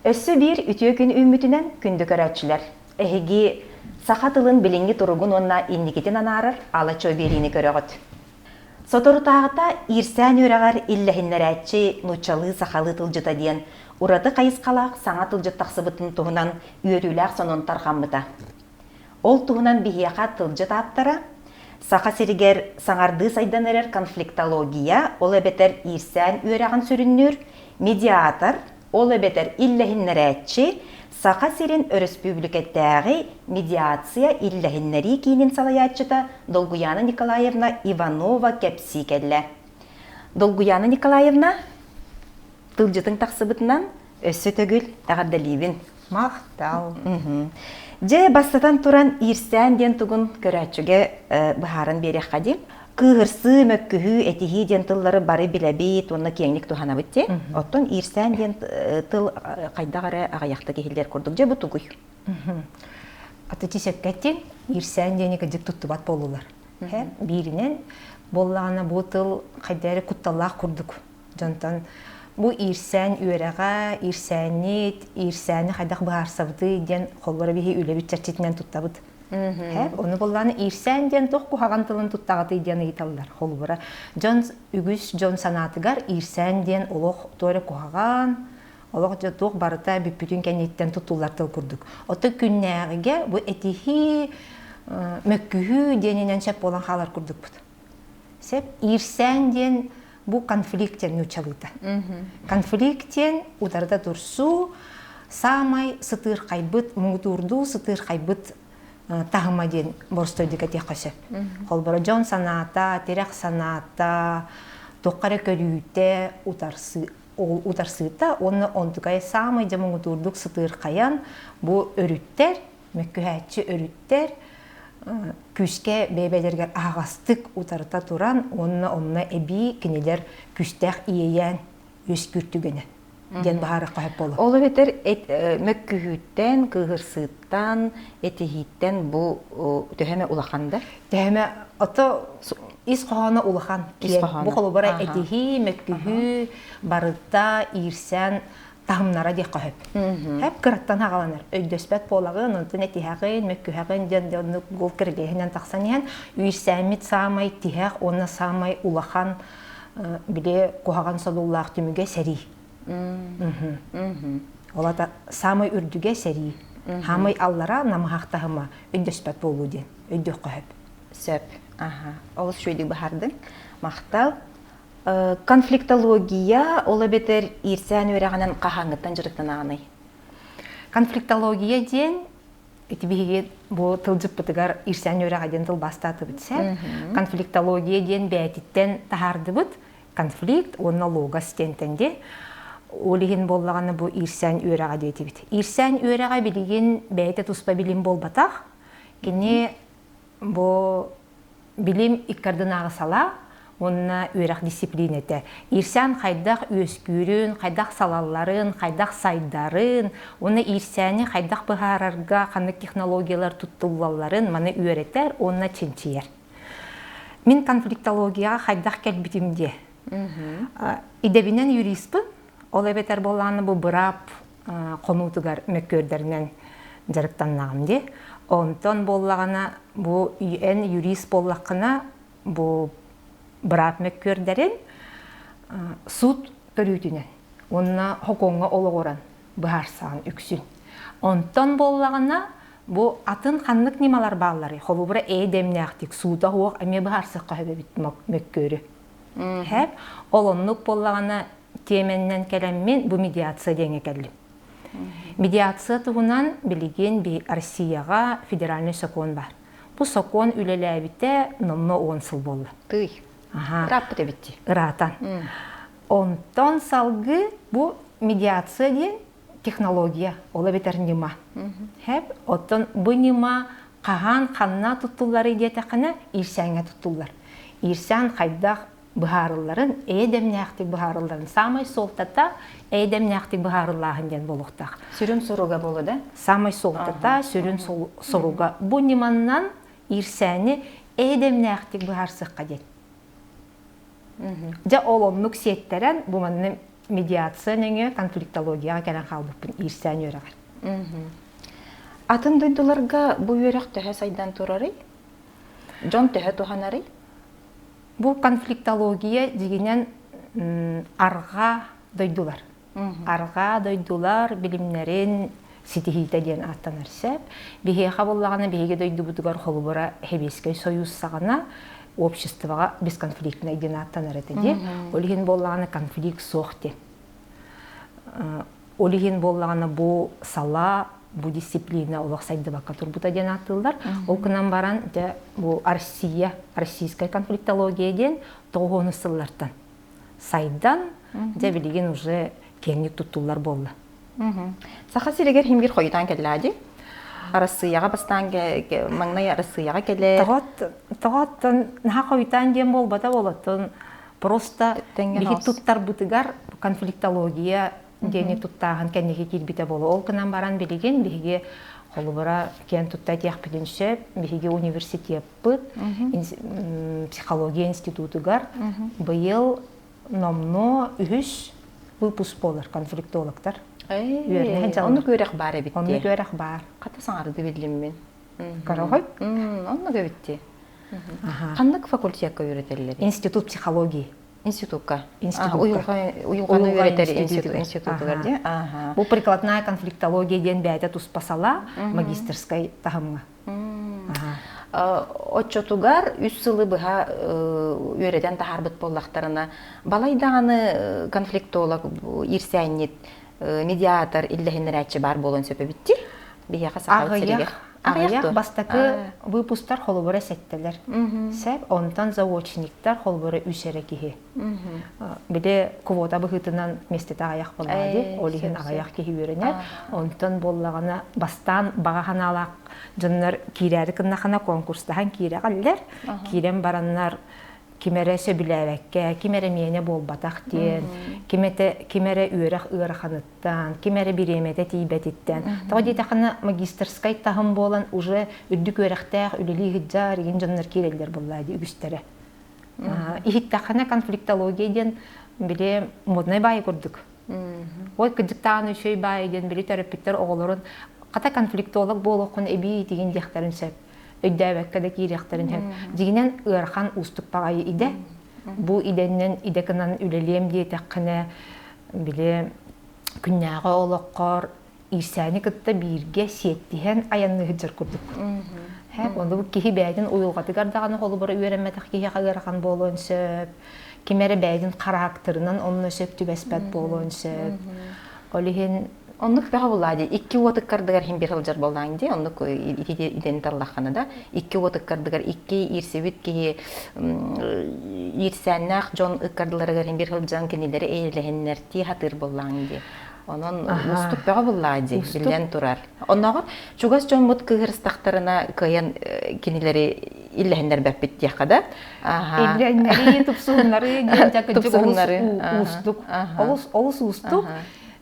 Өссө биир үтүө күн үүммүтүнэн күндү көрөөччүлэр! Эһиги саха тылын билиҥҥи туругун уонна инникитин анаарар ала-чуо биэриини көрөҕүт. Соторутааҕыта иирсээн үөрэҕэр иллэһиннэрээччи нууччалыы-сахалыы тылдьыта диэн ураты хайысхалаах саҥа тылдьыт тахсыбытын туһунан үөрүүлээх сонун тарҕаммыта. Ол туһунан биһиэхэ тылдьыт ааптара Саха сиригэр саҥардыы сайдан эрэр конфликтология, ол эбэтэр иирсээн үөрэҕин сүрүннүүр медиатор, ол эбэтэр иллэһиннэрээччи, Саха сирин өрөспүүбүлүкэтээҕи медиация иллэһиннэрии киинин салайааччыта Долгуяна Николаевна Иванова кэпсии кэллэ. Долгуяна Николаевна, тылдьытыҥ тахсыбытынан өссө төгүл эҕэрдэлиибин. Махтал. Дьэ, бастатан туран, иирсээн диэн тугун көрөөччүгэ быһааран биэриэххэ дии. Кыыһырсыы, мөккүһүү, этиһии диэн тыллары бары билэбит уонна киэҥник туһанабыт дии. Оттон иирсээн диэн тыл хайдах эрэ аҕыйахтык иһиллэр курдук. Дьэ, бу тугуй? Аты сөпкө эттиҥ. Иирсээн диэни кырдьык туттубат буоллулар. Бииринэн, буоллаҕына бу тыл хайда эрэ кутталлаах курдук Дьонтон бу иирсээн үөрэҕэ, иирсээнньит, иирсээни хайдах быһаарсабытый диэн холлоро биһи үлэбит чэрчитинэн туттабыт. Ону буоллаҕына иирсээн диэн туох куһаҕан тылын туттаҕытый диэн ыйыталлар. Холобура, дьон үгүс дьон санаатыгар иирсээн диэн олох туох эрэ куһаҕан, олох дьэ туох барыта бүппүтүн кэнниттэн туттуллар тыл курдук. Оттон күннээҕигэ бу этиһии, мөккүһүү диэнинэн сөп буолан хаалар курдукпут. Сөп. Иирсээн диэн бу конфликт диэн нууччалыыта. Конфликт диэн утарыта турсуу, саамай сытыырхайбыт, муҥутуурдуу сытыырхайбыт таһыма диэн боростуойдук этиэххэ сөп. Холобура, дьон санаата, тирэх санаата, туохха эрэ көрүүтэ, утарсыы ол утарсыыта уонна онтукайа саамай дьэ муҥутуурдук сытыырхайан бу өрүттэр мөккүһээччи өрүттэр күүскэ бэйэ-бэйэлэригэр аһаҕастык утарыта туран уонна онно эбии кинилэр күүстээх иэйээн үөскүүр түгэнэ диэн быһаарыахха сөп буолуо. Ол эбэтэр мөккүһүүттэн, кыыһырсыыттан, этиһииттэн бу төһө эмэ улахан да? Төһө эмэ ото ис хоһооно улахан. Бу холобура этиһии, мөккүһүү барыта иирсээн таһымнара диэххэ сөп. Хэп кыраттан аҕаланар. Өйдөспөт буолаҕын, онтон этиһэҕин, мөккүһэҕин диэн дьоннук гол кирилиэһинэн тахсан иһэн, үүрсээммит саамай тиһэх уонна саамай улахан били куһаҕан содуллаах түмүгэ сэрии. Ол ата саамай үрдүгэ сэрии. Хаамай аллара намыһах таһыма өйдөспөт буолуу диэн өйдүөххэ сөп. Сөп. Аха. Олус үчүгэйдик быһаардыҥ. Махтал. Конфликтология, ол эбэтэр иирсээн үөрэҕинэн хаһааҥҥыттан дьарыктанаҕыный? Конфликтология диэн ити биһиги бу тылдьыппытыгар иирсээн үөрэҕэ диэн тылбаастаатыбыт сэ. Конфликтология диэн бэйэтиттэн таһаардыбыт конфликт уонна логос диэнтэн диэн. Ол иһин буоллаҕына бу иирсээн үөрэҕэ диэтибит. Иирсээн үөрэҕэ билигин бэйэтэ туспа билим буолбатах. Кини бу билим иккардынааҕы салаа уонна үөрэх дисциплинэтэ. Иирсээн хайдах үөскүүрүн, хайдах салалларын, хайдах сайдарын уонна иирсээни хайдах быһаарарга ханнык технологиялар туттуллалларын маны үөрэтэр уонна чинчийэр. Мин конфликтологияҕа хайдах кэлбитим диэ. Идэбинэн юриспын, ол эбэтэр буоллаҕына бу быраап хонуутугар мөккүөрдэринэн дьарыктаннаҕым дии. Онтон буоллаҕына бу эн юрист буоллаххына бу быраап мөккүөрдэрин суут көрүүтүнэн уонна сокуоҥҥа олоҕуран быһаарсаҕын үксүн. Онтон буоллаҕына бу атын ханнык ньымалар баалларый? Холобура ээ дэмнээхтик суута суох эмиэ быһаарсыахха сөп эбит мөккүөрү. Хэп ол оннук буоллаҕына тиэмэннэн кэлэммин бу медиация диэҥҥэ кэллим. Медиация туһунан билигин Россияҕа федеральнай сокуон баар. Бу сокуон үлэлээбитэ номнуо 10 сыл буолла. Тый. Ырааппыт эбит дии. Ыраатан. Онтон салгыы бу медиация диэн технология, ол эбэтэр ньыма. Хэп, оттон бу ньыма хаһан ханна туттулларый диэтэххинэ, иирсээҥҥэ туттуллар. Иирсээн хайдах быһаарылларын, эйэ-дэмнээхтик быһаарылларын саамай суолтата эйэ-дэмнээхтик быһаарыллааһын диэн буолуохтаах. Сүрүн соруга буолуо да? Саамай суолтата, сүрүн соруга. Бу ньыманнан иирсээни эйэ-дэмнээхтик быһаарсыахха диэн. Дьэ ол оннук сиэттэрэн бу манна Медиация нөҥүө конфликтологияҕа кэлэн хаалбыппын иирсээн үөрэҕэр. Атын дойдуларга бу үөрэх төһө сайдан турарый? Дьон төһө туһанарый? Бу конфликтология дьигинэн арҕаа дойдулар. Арҕаа дойдулар билимнэрин ситиһиитэ диэн ааттанар сөп. Биһиэхэ буоллаҕына биһиги дойдубутугар холобура Сэбиэскэй Сойуус саҕана обществоҕа бесконфликтнай диэн ааттанар этэ дии. Ол иһин буоллаҕына конфликт суох диэн. Ол иһин буоллаҕына бу салаа, бу дисциплина олох сайдыбакка турбута диэн ааттыыллар. Ол гынан баран дьэ бу Россия, российская конфликтология диэн тоҕуһуонус сыллартан сайдан, дьэ билигин уже киэҥник туттуллар буолла. Саха сиригэр химгир хойутаан кэллээ дии. Арассыыйаҕа бастаан маҥнай Арассыыйаҕа кэлэр. Тоҕоттон наһаа хойутаан диэн буолбата буолоттон просто биһи туттарбытыгар конфликтология диэни туттааһын кэнники киирбитэ буолуо. Ол гынан баран билигин биһиги холобура киэн тутта этиэхпитин сөп. Биһиги университеппыт психология институтугар быйыл номнуо үһүс выпуск буолар конфликтологтар. Оннук үөрэх баар эбит Оннук үөрэх баар. Хата саҥарды биллим мин. Караҕай? Оннук эбит дии. Ханнык факультетка үөрэтэллэр? Институт психологии. Институкка. Институтка. Уйулҕаны үөрэтэр институтугар дии. Бу прикладная конфликтология диэн бэйэтэ туспа сала магистерскай таһымҥа. Оччотугар үс сылы быһа үөрэтэн таһаарбыт буоллахтарына, балай даҕаны конфликтолог, иирсээнньит, медиатор иллэһиннэрээччи баар буолуон сөп эбит дии. Биһиэхэ Саха сиригэр. Аҕыйах бастакы выпустар холобура сэттэлэр. Сөп, онтон заочниктар холобура үс эрэ киһи. Били квота быһыытынан миэстэтэ аҕыйах буоллаҕа дии, ол иһин аҕыйах киһи үөрэнэр. Онтон буоллаҕына бастаан баҕа санаалаах дьоннор киирээри гыннахына конкурстаһан киирэҕэллэр. Киирэн бараннар ким эрэ сөбүлээбэккэ, ким эрэ миэнэ буолбатах диэн, ким, этэ, ким эрэ үөрэх ыараханыттан, ким эрэ бириэмэтэ тиийбэтиттэн. Тоҕо диэтэххинэ магистерскай таһым буолан уже үрдүк үөрэхтээх үлэлии сылдьар игин дьоннор киирэллэр буоллаа дии үгүстэрэ. Иһиттэххинэ конфликтология диэн били моднай баайы курдук. Ой кырдьыктаан үчүгэй баайы диэн били төрөппүттэр оҕолорун хата конфликтолог буолуоххун эбии итигин диэхтэрин сөп. Өйдөөбөккө да киириэхтэрин сөп. Дьиҥинэн ыарахан уустук баҕайы идэ. Бу идэннэн идэ гынан үлэлиэм диэтэххинэ били күннээҕи олоххор иирсээни кытта бииргэ сиэттиһэн айанныы сылдьар курдукпун. Онно бу киһи бэйэтин уйулҕатыгар даҕаны холобура үөрэммэтэх киһиэхэ ыарахан буолуон сөп, ким эрэ бэйэтин хараактырынан онно сөп түбэспэт буолуон сөп. Ол иһин Оннук бөҕө буоллаа дии. Икки уот ыккардыгар иһин биир сылдьар буоллааҥ дии. Оннук идэни таллаххына да. Икки уот ыккардыгар икки иирсибит киһи иирсээннээх дьон ыккардыларыгар иһин биир сылдьан кинилэри эйэлэһиннэртии сатыыр буоллааҥ дии. Онон уустук бөҕө буллаа дии, биллэн турар. Оннооҕор чугас дьоммут кыыһырыстахтарына кыайан кинилэри иллэһиннэрбэппит диэххэ да. Иллэһиннэрии, тупсуһуннарыы диэн кырдьык олус уустук. Олус олус уустук.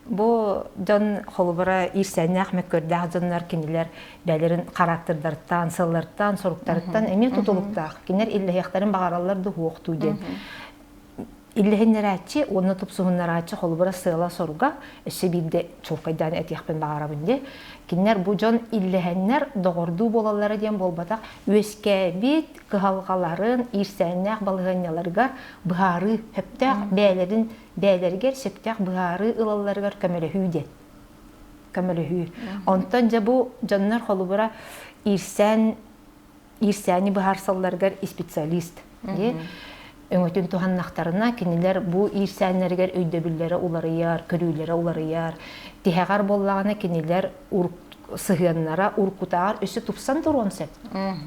Бу дьон холобура иирсээннээх мөккүөрдээх дьоннор кинилэр бэйэлэрин характердарыттан, сылларыттан, соруктарыттан эмиэ тутулуктаах. Кинилэр иллэһиэхтэрин баҕараллар да уһуохтуу диэн. Иллэһиннэрээччи уонна тупсуһуннарааччы холобура сыала-соруга өссө биирдэ чуолкайдаан этиэхпин баҕарабын дии. Кинилэр бу дьон иллэһэннэр доҕордуу буолаллара диэн буолбатах, үөскээбит кыһалҕаларын, иирсээннээх балаһыанньаларыгар быһаарыы сөптөөх бэйэлэрин бэйэлэригэр сөптөөх быһаарыы ылалларыгар көмөлөһүү диэн. Көмөлөһүү. Онтон дьэ бу дьоннор холобура иирсээн иирсээни быһаарсалларыгар специалист өҥөтүн туһаннахтарына кинилэр бу иирсээннэригэр өйдөбүллэрэ уларыйар, көрүүлэрэ уларыйар. Тиһэҕэр буоллаҕына кинилэр сыһыаннара уруккутааҕар өссө тупсан туруон сөп.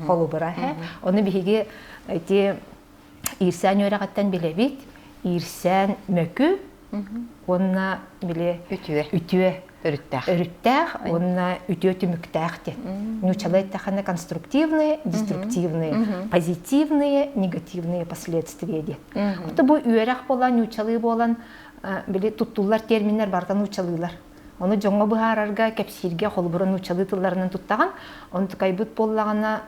Холобура, Ону биһиги ити иирсээн үөрэҕиттэн билэбит. Иирсээн мөкү уонна били үтүө үтүө өрүттээх өрүттээх уонна үтүө түмүктээх диэн. Нуучалыы эттэххинэ конструктивные, деструктивные, позитивные, негативные последствия диэн. Ото бу үөрэх буолан, нуучалыы буолан били туттуллар терминнэр барыта нуучалыылар. Ону дьоҥҥо быһаарарга, кэпсииргэ холобура нуучалыы тылларынан туттаҕын, онтукайбыт буоллаҕына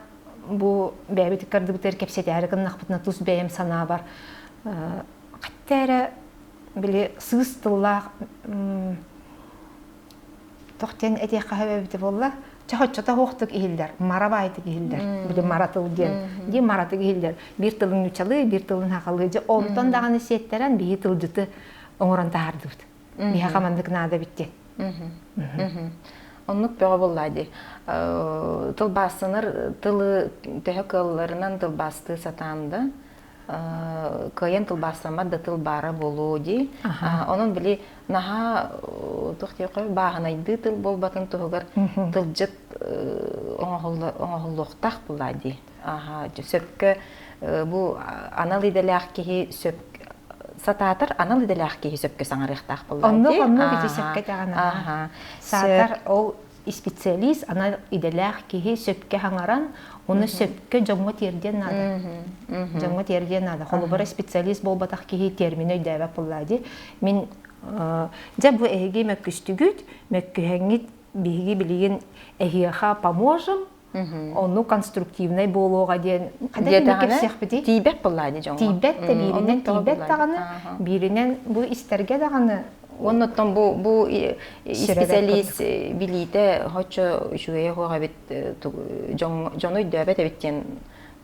бу бэйэбит ыккардыбытыгар кэпсэтээри гыннахпытына тус бэйэм санаабар хатта эрэ били сыыс тыллаах туох диэн этиэххэ сөп эбитэ буолла чэ оччото суохтук иһиллэр мара баайтык иһиллэр били мара тыл диэн дии маратык иһиллэр биир тылын нууччалыы биир тылын сахалыы дьэ онтон даҕаны сиэттэрэн биһи тылдьыты оҥорон таһаардыбыт биһиэхэ маннык наада эбит диэн Оннук бөҕө буоллаа дии. Тылбаастанар тылы төһө кыалларынан тылбаастыы сатаан да кыайан тылбаастаммат да тыл баара буолуо дии. Онон били наһаа туох диэххэ бааһынайдыы тыл буолбатын туһугар тылдьыт оҥоһуллуохтаах буоллаа дии. Сөпкө бу анал идэлээх киһи сөп сатаатар анал идэлээх киһи сөпкө саҥарыахтаах буоллаа Оннук оннук ити сөпкө этэҕин Саатар ол специалист анал идэлээх киһи сөпкө хаҥаран ону сөпкө дьоҥҥо тиэрдиэн наада. Дьоҥҥо тиэрдиэн наада. Холобура специалист буолбатах киһи термини өйдөөбөт буоллаа дии. Мин дьэ бу эһиги мөккүстүгүт, мөккүһэҥҥит биһиги билигин эһиэхэ поможем, Ону конструктивнай буолуоҕа диэн хайдах кэпсиэхпитий? Тиийбэт буоллаа дии дьоҥҥо. Тиийбэт да бииринэн тиийбэт даҕаны, бииринэн бу истэргэ даҕаны Уонна оттон бу бу исписэлиис билиитэ хоччо үчүгэйэ суох эбит дьону өйдөөбөт эбит диэн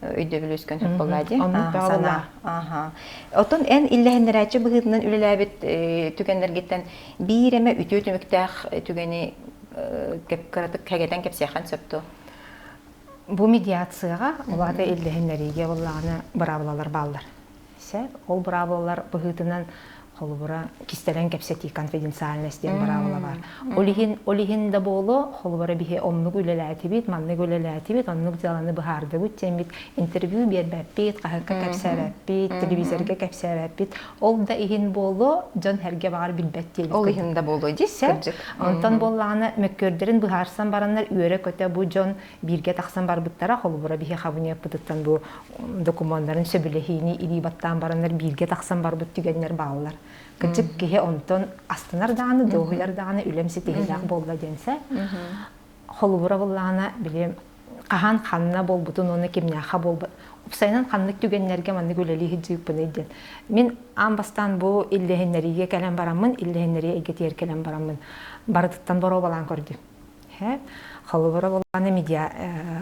өйдөбүл үөскүөн сөп буоллаа дии. Санаа. Аха. Оттон эн иллэһиннэрээччи быһыытынан үлэлээбит түгэннэргиттэн биир эмэ үтүө түмүктээх түгэни кыратык кэгэтэн кэпсиэххин сөп дуо? Бу медиацияҕа улаата иллэһиннэриигэ буоллаҕына быраабылалар бааллар. Сөп. Ол быраабылалар быһыытынан холобура кистэлэҥ кэпсэтии конфиденциальность диэн быраабыла баар. Ол иһин ол иһин да буолуо холобура биһи оннук үлэлээтибит, маннык үлэлээтибит, оннук дьыаланы быһаардыбыт диэммит интервью биэрбэппит, хаһыакка кэпсээбэппит, телевизорга кэпсээбэппит. Ол да иһин буолуо, дьон сэргэ баҕар билбэт диэбит Ол иһин да буолуо дии, кырдьык. Онтон буоллаҕына мөккүөрдэрин быһаарсан бараннар үөрэ-көтө бу дьон бииргэ тахсан барбыттара. Холобура биһи хабыныаппытыттан бу докумуоннарын сөбүлэһиини илии баттаан бараннар бииргэ тахсан барбыт түгэннэр бааллар. Кырдьык киһи онтон астынар даҕаны, дуоһуйар даҕаны үлэм ситиһиилээх буолла диэнсэ. Холобура буоллаҕына, били хаһан ханна буолбутун уонна кимнээхэ буолбут уопсайынан ханнык түгэннэргэ маннык үлэлии сылдьыыппыный диэн. Мин аан бастаан бу иллэһиннэриигэ кэлэн бараммын, иллэһиннэрии эйгэтигэр кэлэн бараммын барытыттан боруобалаан көрдүм. Холобура буоллаҕына медиа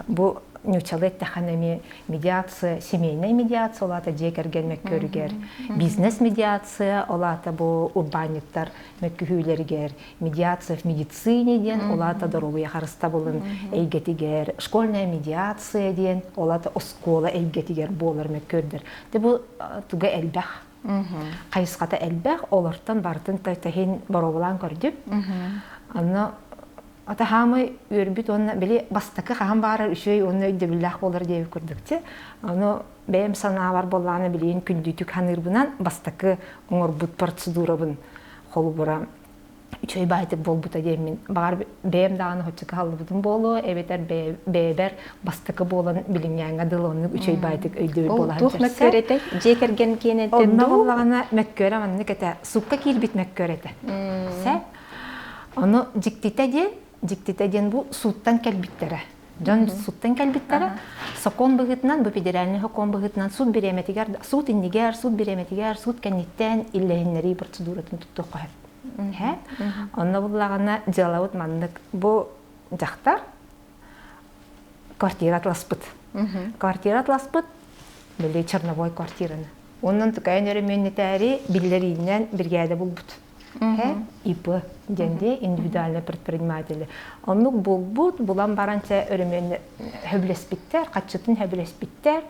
бу нууччалыы эттэххинэ эмиэ медиация, семейная медиация, ол аата дьиэ кэргэн мөккүөрүгэр, бизнес медиация, ол аата бу урбаанньыттар мөккүһүүлэригэр, медиация в медицине диэн, ол аата доруобуйа харыстабылын эйгэтигэр, школьная медиация диэн, ол аата оскуола эйгэтигэр буолар мөккүөрдэр. Дьэ бу туга элбэх. Хайысхата элбэх, олортон барытын тэһин боруобалаан көрдүм. Онно атаһаамай үөрбүт уонна били бастакы хаһан баарар үчүгэй уонна өйдөбүллээх буолар диэбит курдук Ону бэйэм санаабар буоллаҕына билигин күндүтүк саныырбынан бастакы оҥорбут процедурабын холобура үчүгэй баайтык буолбута диэммин баҕар бэйэм даҕаны оччо кыһаллыбытым буолуо эбэтэр бэйэбэр бастакы буолан билиҥҥээҥҥэ дылы оннук үчүгэй баайтык өйдөбүл буола туох мөккүөр этэй дьиэ кэргэн киэнэ онно буоллаҕына мөккүөрэ маннык этэ суукка киирбит мөккүөр этэ сөп ону дьиктитэ диэн дьиктитэ диэн бу сууттан кэлбиттэрэ дьон сууттан кэлбиттэрэ сокуон быһыытынан бу федеральный сокуон быһыытынан суут бириэмэтигэр суут иннигэр суут бириэмэтигэр суут кэнниттэн иллэһиннэрии процедуратын туттуохха сөп Онно буллаҕына дьыалабыт маннык бу дьахтар квартира атласпыт. Квартира атласпыт, били черновой квартираны. Онон тукайын өрөмүөннэтээри биллэриинэн биригээдэ булбут. ИП диэн дии индивидуальный предприниматели. Оннук булбут, булан баран чэ өрөмүөн хөбүлэспиттэр, хаччытын хөбүлэспиттэр,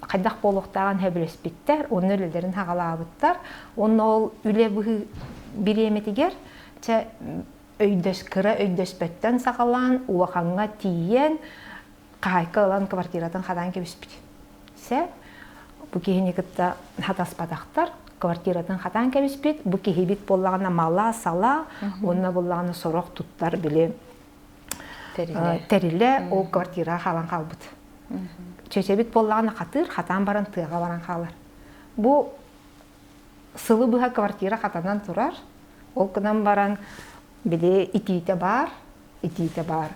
хайдах буолуохтааҕын сөбүлэспиттэр, уонна үлэлэрин хаҕалаабыттар. Уонна ол үлэ быһыы бириэмэтигэр чэ өйдөс кыра өйдөспөттөн саҕалаан улахаҥҥа тиийэн хаһаайка ылан квартиратын хатаан кэбиспит. Сэ бу киһини кытта хатаспатахтар, квартиратын хатаан кэбиспит. Бу киһибит буоллаҕына мала-сала, уонна буоллаҕына сорох туттар били тэрилэ ол квартираҕа хаалан хаалбыт. Чэчэбит буоллаҕына хатыыр, хатаан баран тыаҕа баран хаалар. Бу сылы быһа квартира хатанан турар. Ол гынан баран били итиитэ баар, итиитэ баар.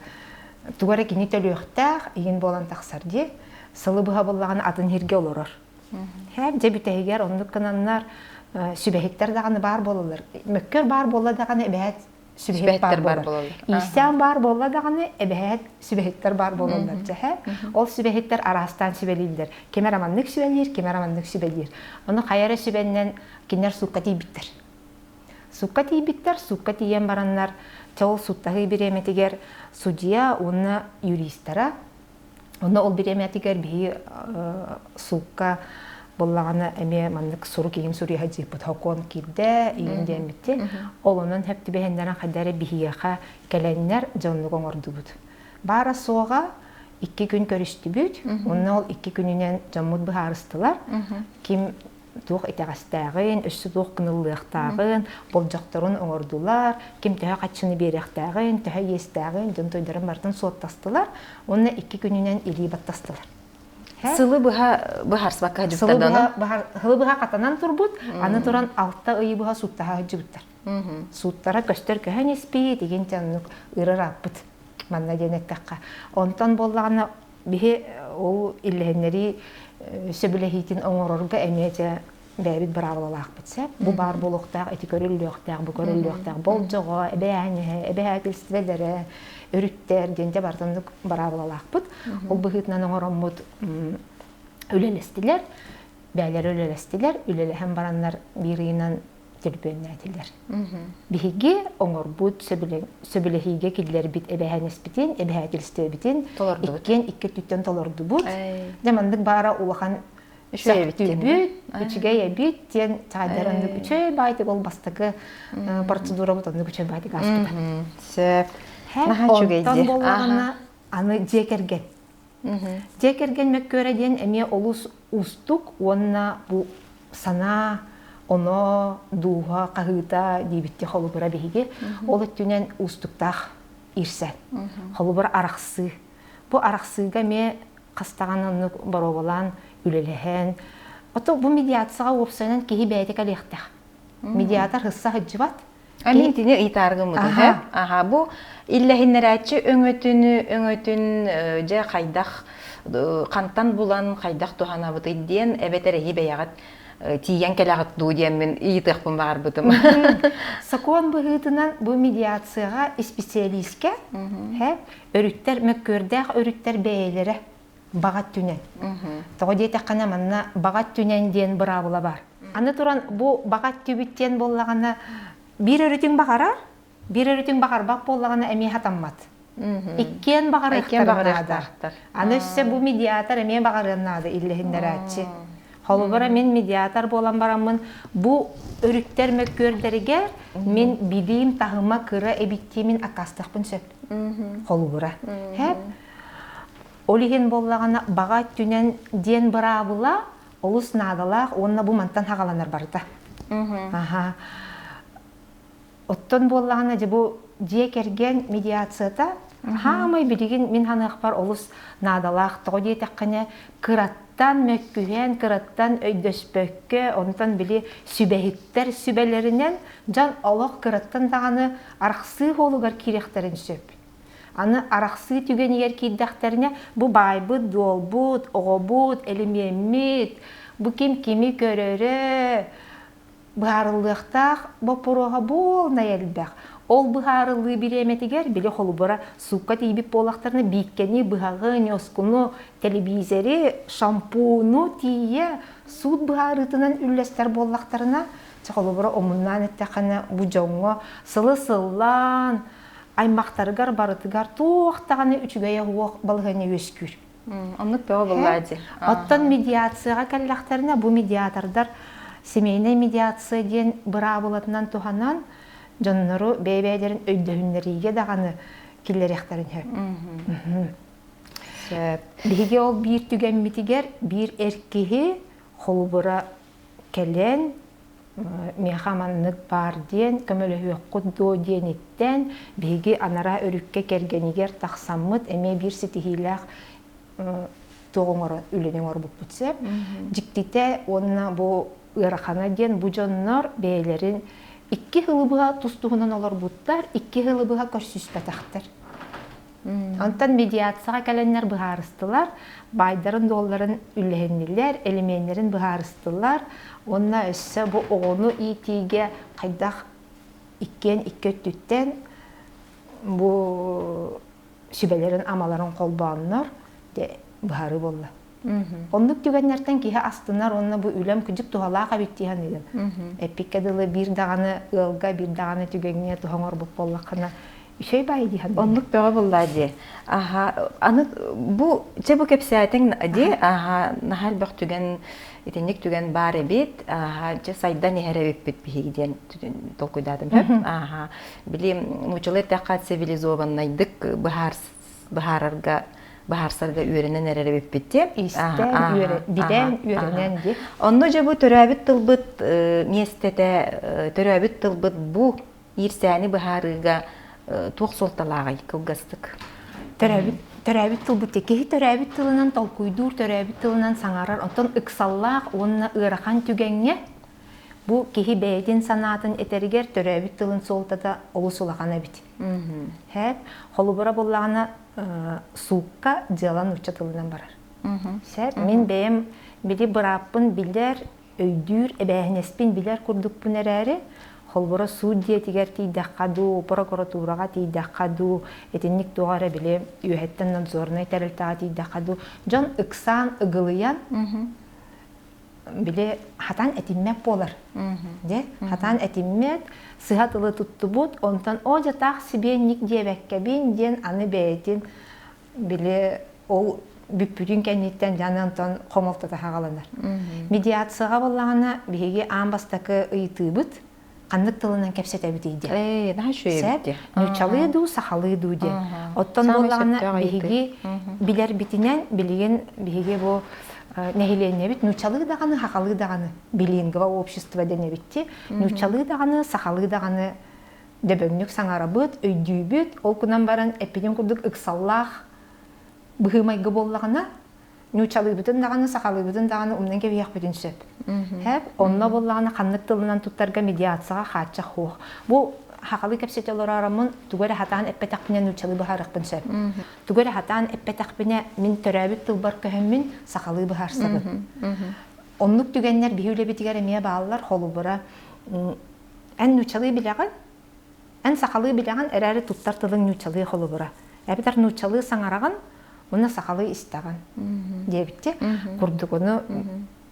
Тугу эрэ кини төлүөхтээх, игин буолан тахсар дии. Сылы быһа буоллаҕына атын сиргэ олорор. Һээп дьэ бүтэһигэр оннук гынаннар Сүбэһиттэр даҕаны баар буолаллар. Мөккөр баар буолла даҕаны эбэһээт сүбэһит баар буолар. Иирсээн баар буолла даҕаны эбэһээт сүбэһиттэр баар буолаллар дьэһэ. Ол сүбэһиттэр араастаан сүбэлииллэр. Ким эрэ маннык сүбэлиир, ким эрэ маннык сүбэлиир. Ону хайа эрэ сүбэннэн кинилэр суукка тиийбиттэр. Суукка тиийбиттэр, суукка тиийэн бараннар, чэ ол сууттаһыы бириэмэтигэр судьуйа уонна юристара Онно ол бириэмэтигэр биһи суукка буллаҕына эмиэ маннык сурук иһин суруйа сылдьыппыт хокуон киирдэ иһин диэммитти. Ол онон хөп түбэһиннэрэн хайда эрэ биһиэхэ кэлэннэр дьоннук оҥордубут. Баара суоҕа икки күн көрүстүбүт. Онно ол икки күнүнэн дьоммут быһаарыстылар. Ким туох итэҕэстээҕин, өссө туох гыныллыахтааҕын, болдьохторун оҥордулар, ким төһө хаччыны биэриэхтээҕин, төһө иэстээҕин, дьон тойдорун барытын суоттастылар уонна икки күнүнэн илии баттастылар. Сылы быһа быһаарсыбакка сылдьыбыттар да Сылы быһа хатанан турбут, аны туран алта ыйы быһа сууттаһа сылдьыбыттар. Сууттара көстөр көһөн испит, игин оннук ырар ааппыт манна диэн эттэххэ. Онтон буоллаҕына биһи ол иллэһиннэрии сөбүлэһиитин оҥорорго эмиэ дьэ бэйэбит быраабылалаахпыт сөп. Бу баар буолуохтаах, ити көрүллүөхтээх, бу көрүллүөхтээх. Болдьоҕо, эбээһинэһэ, эбэһээтилистибэлэрэ, өрүттэр диэн дьэ барытын быраабылалаахпыт. Ол быһыытынан оҥороммут үлэлэстилэр. Бэйэлэрэ үлэлэстилэр. Үлэлэһэн бараннар биир ыйынан төлөпүөннээтилэр. Биһиги оҥорбут сөбүлэһиигэ киллэрбит эбэһээнэспитин, эбэһээтилистиэбитин иккиэн икки өттүттэн толордубут. Дьэ маннык баара улахан үчүгэй үчүгэй эбит диэн чаайдар оннук үчүгэй баайтык ол бастакы процедурабыт оннук үчүгэй баайтык ааспыта. Сөп. Наһаа үчүгэй Онтон буоллаҕына аны дьиэ кэргэн. Дьиэ кэргэн мөккүөрэ диэн эмиэ олус уустук уонна бу санаа, оно, дууһа хаһыыта диэбитти холобура биһиги. Ол өттүнэн уустуктаах иирсээн. Холобура арахсыы. Бу арахсыыга эмиэ хастаҕан оннук боруобалаан үлэлэһэн. Ото бу медиацияҕа уопсайынан киһи бэйэтэ кэлиэхтээх. Медиатор һысса сылдьыбат. Мин итини ыйытааргыммытым һэ. Аха, бу иллэһиннэрээччи өҥөтүн өҥөтүн дьэ хайдах хантан булан хайдах туһанабытый диэн эбэтэр эһи бэйэҕит тиийэн кэлэҕит дуу диэммин ыйытыахпын баҕарбытым. Сокуон быһыытынан бу медиацияҕа исписэлиискэ өрүттэр мөккүөрдээх өрүттэр бэйэлэрэ баҕа өттүнэн. Тоҕо диэтэххинэ манна баҕа өттүнэн диэн быраабыла баар. Аны туран бу баҕа өттүбүт диэн буоллаҕына биир өрүтүҥ баҕарар, биир өрүтүҥ баҕарбат буоллаҕына эмиэ хатаммат. Иккиэн баҕарыахтарын наада. Аны өссө бу медиатор эмиэ баҕарыан наада иллэһиннэрээччи. Холобура мин медиатор буолан бараммын бу өрүттэр мөккүөрдэригэр мин билиим таһыма кыра эбит мин аккаастыахпын сөп. Холобура. Хэп Ол иһин буоллаҕына баҕа өттүнэн диэн быраабыла олус наадалаах уонна бу мантан хаҕаланар барыта. Аха. Оттон буоллаҕына дьэ бу дьиэ кэргэн медиацията хаамай билигин мин ханыахпар олус наадалаах тоҕо диэтэххинэ кыраттан мөккүһэн кыраттан өйдөспөккө онтон били сүбэһиттэр сүбэлэринэн дьон олох кыраттан даҕаны арахсыы суолугар киириэхтэрин сөп. Аны арахсыы түгэнигэр киирдэхтэринэ, бу баайбыт-дуолбут, оҕобут, элимиэммит, бу ким кими көрөрө, быһаарыллыахтаах боппуруоһа буолнай элбэх. Ол быһаарыллыы бириэмэтигэр били холобура суукка тиийбит буоллахтарына бииккэни, быһаҕы, ньоскуну, тэлэбиизэри, шампуну тиийэ суут быһаарыытынан үллэстэр буоллахтарына, чэ холобура омуннаан эттэххинэ бу дьоҥҥо сылы сыллаан аймахтарыгар барытыгар туох даҕаны үчүгэйэ суох балаһыанньа үөскүүр. Оннук бөҕө буоллаа дии. Оттон медиацияҕа кэллэхтэринэ бу медиатордар семейнай медиация диэн быраабылатынан туһанан дьоннору бэйэ-бэйэлэрин өйдөһүннэриигэ даҕаны киллэриэхтэрин сөп. Сөп. Биһиги ол биир түгэммитигэр биир эр киһи холобура кэлэн миэхэ маннык баар диэн көмөлөһүөххүт дуо диэниттэн биһиги анараа өрүккэ кэргэнигэр тахсаммыт эмиэ биир ситиһиилээх туох оҥоро үлэни оҥорбуппут сөп. Дьиктитэ уонна бу ыарахана диэн бу дьоннор бэйэлэрин икки сылы быһа тус-туһунан олорбуттар, икки сылы быһа көрсүспэтэхтэр. Онтон медиацияҕа кэлэннэр быһаарыстылар, баайдарын-дуолларын үллэһиннилэр, элимиэннэрин быһаарыстылар уонна өссө бу оҕону иитиигэ хайдах иккиэн икки өттүттэн бу сүбэлэрин-амаларын холбооннор дьэ быһаарыы буолла. Оннук түгэннэртэн киһи астынар уонна бу үлэм кыдьык туһалаах эбит дии саныыгын. Эппиккэ дылы биир даҕаны ыалга, биир даҕаны түгэҥҥэ туһа оҥорбут буоллаххына, үчүгэй баайы дии саныыгын. Оннук бөҕө буоллаа дии. Аха, аны бу чэ бу кэпсээтиҥ дии, аха, наһаа элбэх түгэн, итинник түгэн баар эбит, аха, чэ сайдан иһэр эбиппит биһиги диэн толкуйдаатым сөп. Аха, били нууччалыы эттэххэ цивилизованнайдык быһаарарга быһаарсарга үөрэнэн эрэр эбиппит диэн. Истэн, билэн, үөрэнэн дии. Онно дьэ бу төрөөбүт тылбыт миэстэтэ, төрөөбүт тылбыт бу иирсээни быһаарыыга туох суолталааҕый кылгастык? Төрөөбүт төрөөбүт тылбыт киһи төрөөбүт тылынан толкуйдуур, төрөөбүт тылынан саҥарар, оттон ыксаллаах уонна ыарахан түгэҥҥэ бу киһи бэйэтин санаатын этэригэр төрөөбүт тылын суолтата олус улахан эбит. Һээп, холобура буоллаҕына суукка дьыала нуучча тылынан барар. Сээп, мин бэйэм били бырааппын билэр, өйдүүр, эбээһинэспин билэр курдукпун эрээри, холобура суут дьиэтигэр тиийдэххэ дуу, прокуратураҕа тиийдэххэ дуу, итинник туох эрэ били үөһэттэн надзорнай тэрилтэҕэ тиийдэххэ дуу, дьон ыксаан, ыгылыйан били хатан этиммэт буолар. Дьэ, хатан этиммэт, сыһа тылы туттубут, онтон оо дьатаах сибиэнник диэбэккэбин диэн аны бэйэтин били ол бүппүтүн кэнниттэн дьэ аны онтон хомолтото хаҕаланар. Медиацияҕа буоллаҕына биһиги аан бастакы ыйытыыбыт ханнык тылынан кэпсэтэбитий диэн. Ээ, наһаа үчүгэй эбит дии. Нууччалыы дуу, сахалыы дуу диэн. Оттон буоллаҕына биһиги билэрбитинэн билигин биһиги бу нэһилиэнньэбит нууччалыы даҕаны, сахалыы даҕаны билингва общество дэнэбит Нууччалыы даҕаны, сахалыы даҕаны дөбөҥнүк саҥарабыт, өйдүүбүт. Ол гынан баран эппитин курдук ыксаллаах быһыы-майгы буоллаҕына нууччалыыбытын даҕаны, сахалыыбытын даҕаны умнан кэбиһиэхпитин сөп. Һэп, онно буоллаҕына ханнык тылынан туттарга медиацияҕа хааччах суох. Бу сахалыы кэпсэтэ олороороммун тугу эрэ хатаан эппэтэхпинэ нууччалыы быһаарыахпын сөп. Тугу эрэ хатаан эппэтэхпинэ мин төрөөбүт тылбар көһөммүн сахалыы быһаарсабын. Оннук түгэннэр биһи үлэбитигэр эмиэ бааллар. Холобура, эн нууччалыы билэҕин, Эн сахалыы билэҕин эрээри туттар тылыҥ нууччалыы холобура. Эбэтэр нууччалыы саҥараҕын уонна сахалыы истэҕин диэбитти. Курдук ону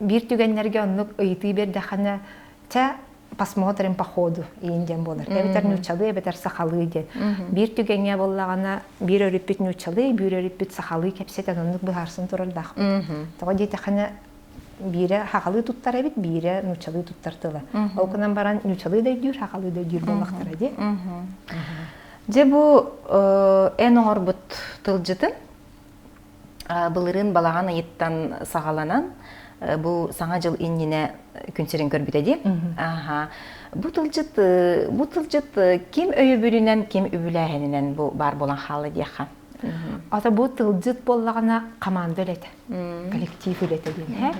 биир түгэннэргэ оннук ыйытыы биэрдэххинэ чэ посмотрим по ходу иин диэн буолар. Эбэтэр нууччалыы, эбэтэр сахалыы диэн. Биир түгэҥҥэ буоллаҕына биир өрүппүт нууччалыы, биир өрүппүт сахалыы кэпсэтэн оннук быһаарсан турардаахпыт. Тоҕо диэтэххинэ биирэ сахалыы туттар эбит, биирэ нууччалыы туттар тыла. Ол гынан баран нууччалыы да өйдүүр, сахалыы да өйдүүр буоллахтара дии. Дьэ бу эн оҥорбут тылдьытын былырыын балаҕан ыйыттан саҕаланан бу Саҥа дьыл иннинэ күн сирин көрбүтэ дии. Аха. Бу тылдьыт бу тылдьыт ким өйөбүлүнэн, ким үбүлээһининэн бу баар буолан хаалла диэххэ. Ата бу тылдьыт буоллаҕына команда үлэтэ, коллектив үлэтэ диэн.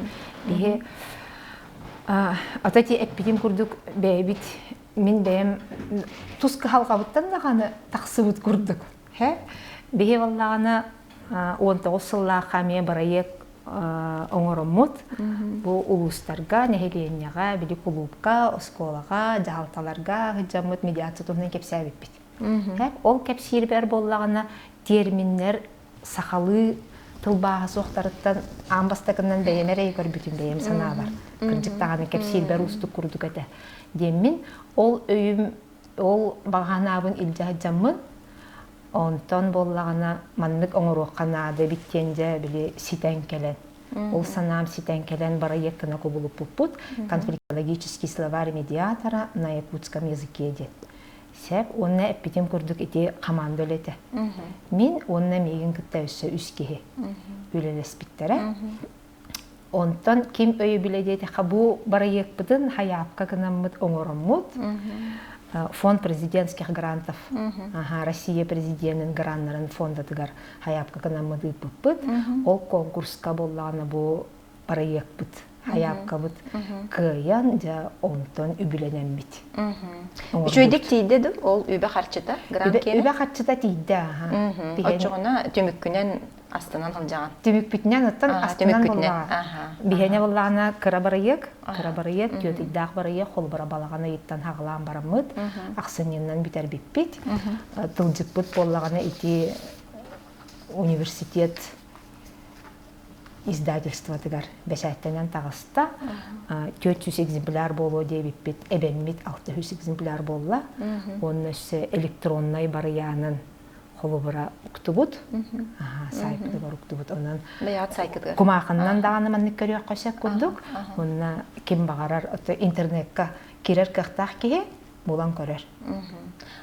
Биһи ата ти эппитим курдук бэйэбит мин бэйэм тус кыһалҕабыттан даҕаны тахсыбыт курдук. Биһи буоллаҕына 19 сыллаахха эмиэ бырайыак оҥороммут. Бу улуустарга, нэһилиэнньэҕэ, били кулуупка, оскуолаҕа, дьаһалталарга сылдьаммыт медиация туһунан кэпсээбиппит. Ол кэпсиирбэр буоллаҕына терминнэр сахалыы тылбааһа суохтарыттан аан бастакынан бэйэм эрэ көрбүтүм бэйэм санаабар. Кырдьык даҕаны кэпсиирбэр уустук курдук этэ. Диэммин ол өйүм ол баҕа санаабын илдьэ сылдьаммын онтон буоллаҕына маннык оҥоруохха наада эбит диэн дьэ били ситэн кэлэн ол санаам ситэн кэлэн бырайыак гына кубулуппуппут конфликтологический словарь медиатора на якутском языке диэн Сөп уонна эппитим курдук ити хамаанда үлэтэ. Мин уонна миигин кытта өссө үс киһи үлэлэспиттэрэ. Онтон ким өйөбүлэ диэтэххэ бу бырайыакпытын хайаапка гынаммыт оҥороммут фонд президентских грантов Россия президенин граннарын фондатыгар хайаапка гынаммыт ыыппыппыт. Ол конкурска буоллаҕына бу бырайыакпыт. Хайаапкабыт кыайан дьэ онтон үбүлэнэммит. Үчүгэйдик тиийдэ ду ол үбэ харчыта грант киэнэ? Үбэ харчыта тиийдэ аха. Оччоҕуна түмүккүнэн астынан сылдьаҕын. Түмүкпүтүнэн оттон астынан буоллаҕа. Биһиэнэ буоллаҕына кыра барыйык, кыра барыйык, түөрт ыйдаах барыйык, холбора балаҕан ыйыттан хаҕылаан бараммыт, ахсынньыннан бүтэрбиппит. Тылдьыппыт буоллаҕына ити университет издательствотыгар бэчээттэнэн таҕыста. 400 экземпляр буолуо диэбиппит, эбэммит 600 экземпляр буолла. Уонна өссө электроннай барыйаанын холобура уктубут. Сайтыгар уктубут. Онон кумаахыннан даҕаны маннык көрүөххэ сөп курдук. Уонна ким баҕарар интернекка кирэр кыахтаах киһи булан көрөр.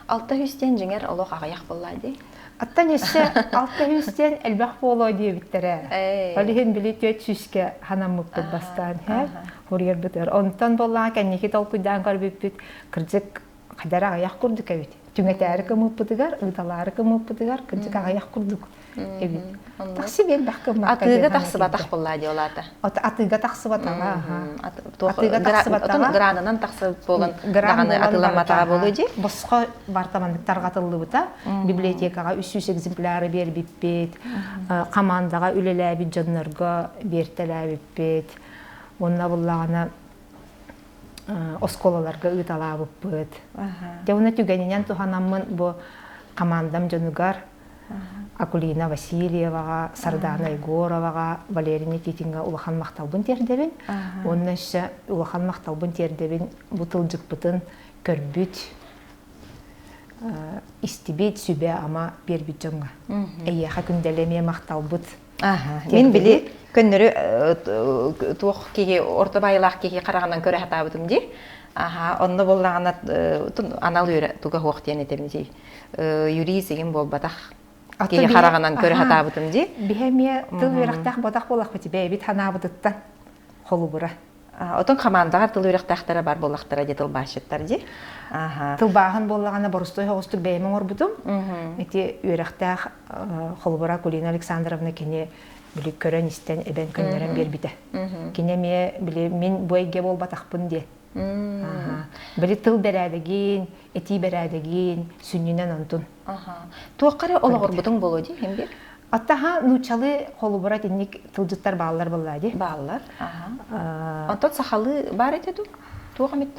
600 диэн дьиҥэр олох аҕыйах буолла дии. Аттан өссө 600 диэн элбэх буолуо диэбиттэрэ. Ол иһин били 400-кэ ханаммыппыт бастаан һэ хуруйарбытыгар. Онтон буоллаҕа кэнники толкуйдаан көрбүппүт кырдьык хадара аҕыйах курдук эбит. Түҥэтээри кымыппытыгар, ыыталаары кымыппытыгар кырдьык аҕыйах курдук эбит. Такси биэрбэх кыммакка Атыыга тахсыбатах буолла дии ол аата. Атыыга тахсыбатаҕа. Атыыга тахсыбатаҕа. Гранынан тахсыбыт буолан даҕаны атыыламматаҕа буолуо дии. Босхо бартаманнык тарҕатыллыбыта. Библиотекаҕа 300 экземпляры биэрбиппит. Командаҕа үлэлээбит дьоннорго биэртэлээбиппит. Уонна буллаҕына оскуолаларга ыыталаабыппыт. Дьэ уонна түгэнинэн туһанаммын бу командам дьонугар Акулина Васильеваҕа, Сардаана Егороваҕа, Валерий Никитиҥҥа улахан махталбын тиэрдэбин. Уонна өссө улахан махталбын тиэрдэбин бу тылдьыппытын көрбүт, истибит, сүбэ-ама биэрбит дьоҥҥо. Эйиэхэ күндэлэ эмиэ махталбыт. Мин били көннөрү туох киһи орто баайылаах киһи хараҕынан көрө сатаабытым дии. Аха, онно буоллаҕына анал үөрэ туга суох диэн этэбин дии. Юрист игин буолбатах киһи хараҕынан көрө сатаабытым дии. Биһи эмиэ тыл үөрэхтээх буотах буолахпыт бэйэбит ханаабытыттан холубура. Отон хамаандаҕар тыл үөрэхтээхтэрэ бар буоллахтара дии тылбаасчыттар дии. Тылбааһын буоллаҕына боростуой соҕустук бэйэм оҥорбутум. Ити үөрэхтээх холобура Акулина Александровна кини били көрөн-истэн эбэн көннөрөн биэрбитэ. Кини эмиэ били мин бу эйгэ буолбатахпын диэн. Били тыл бэрээдэгин, этии бэрээдэгин сүнньүнэн онтун. Туохха эрэ олоҕурбутуҥ буолуо дии иһин биир? Аттаха нууччалыы холобура итинник тылдьыттар бааллар буоллаа дии. Бааллар. Онтон сахалыы баар этэ дуу? Туох эмит?